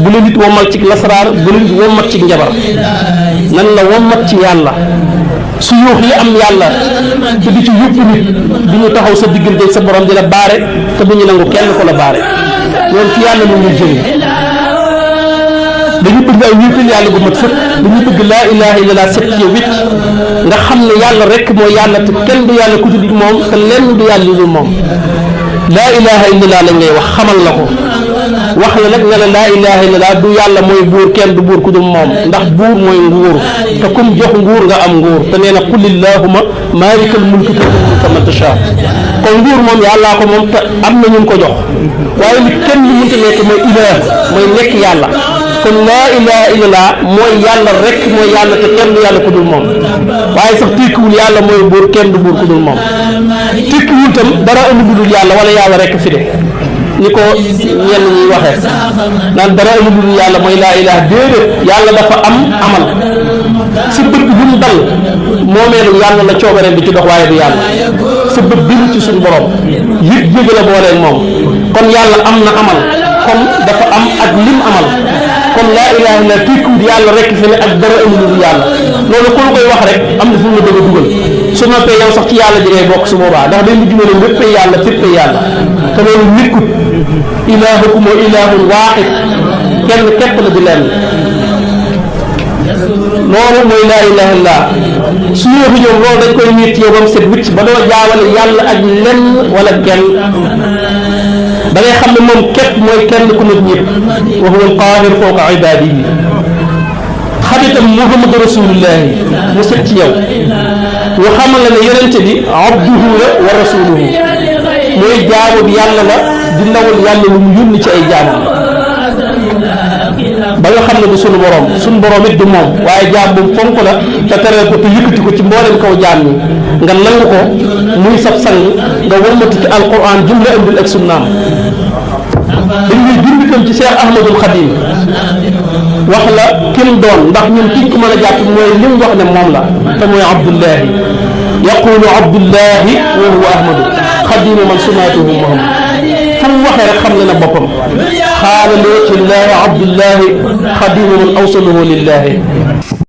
bu la nit wommal ci lasraar bu la nit wommat ci njabar nan la wommat ci yàlla su yuux yi am yàlla te di ci yóbbu nit du ñu taxaw sa diggante sa borom di la baare te du ñu nangu kenn ko la baare loolu ci yàlla lu ñuy jëlee dañu bëgg ay wéetal yàlla bu mat sëkk dañu bëgg laa ilaha illallah set ci wicc nga xam ne yàlla rek mooy yàlla te kenn du yàlla ku dul moom te lenn du yàlla lu dul moom laa ilaha illallah lañ ngay wax xamal la ko wax la nag ne la laa ilaha illallah du yàlla mooy buur kenn du buur ku dul moom ndax buur mooy nguur te kum jox nguur nga am nguur te nee na qul illahuma maalikal mulki tu'til mulka man tashaa kon nguur moom yàllaa ko moom te am na ñu ko jox waaye li kenn lu mënta nekk mooy ilaah mooy nekk yàlla kon laa ilaha illallah mooy yàlla rek mooy yàlla te kenn du yàlla ku dul moom waaye sax tekkiwul yàlla mooy buur kenn du buur ku dul moom tekkiwul tam dara amul lu dul yàlla wala yàlla rek fi de ni ko ñenn ñi waxee naan dara amul lu dul yàlla mooy laa ilaha déedéet yàlla dafa am amal si bët bi bu mu dal moomeelu yàlla la coobareem bi ci dox waaye du yàlla sa bët bi ci suñu borom yëpp jóge la booleeg moom kon yàlla am na amal kon dafa am ak lim amal kon laa ilaha illa tekkiwul yàlla rek fi ne ak dara amul lu dul yàlla loolu ku la koy wax rek am na fu mu la bëgg a dugal su noppee yow sax ci yàlla ji ngay bokk su boobaa ndax day mujj ne la léppay yàlla féppay yàlla te loolu nekkut ilaahukum ilaahun waahid kenn képp la di lenn loolu mooy laa ilaha illa su yéexu ñoom loolu dañ koy miit yow ba mu set wicc ba doo jaawale yàlla ak lenn wala kenn da ngay xam ne moom képp mooy kenn ku nekk ñëpp wa huwa al-qaahir fawqa ibaadihi xaritam muhammadu rasulullahi mu set ci yow nga xamal la ne yonente bi abduhu la wa rasuluhu mooy jaamu bi yàlla la di ndawul yàlla lu mu yónni ci ay jaamam ba nga xam ne du sunu borom it du moom waaye jaam bu fonk la te tereel ko te yëkkati ko ci mboolem kaw jaam ñi nga nangu ko muy sab sang nga wëmmati ci alquran jumla indil ak sunnaam dañ ñuy binditam ci Cheikh Ahmadul Khadim wax la kim doon ndax ñun kiñ ko mën a jàpp mooy li mu wax ne moom la te mooy abdullahi yaqulu abdullahi wa huwa ahmadu xadimu man sunnatuhu muhammad fu mu waxee rek xam ne na boppam xaala loo ci llaahi abdullahi xadimu man awsaluhu lillahi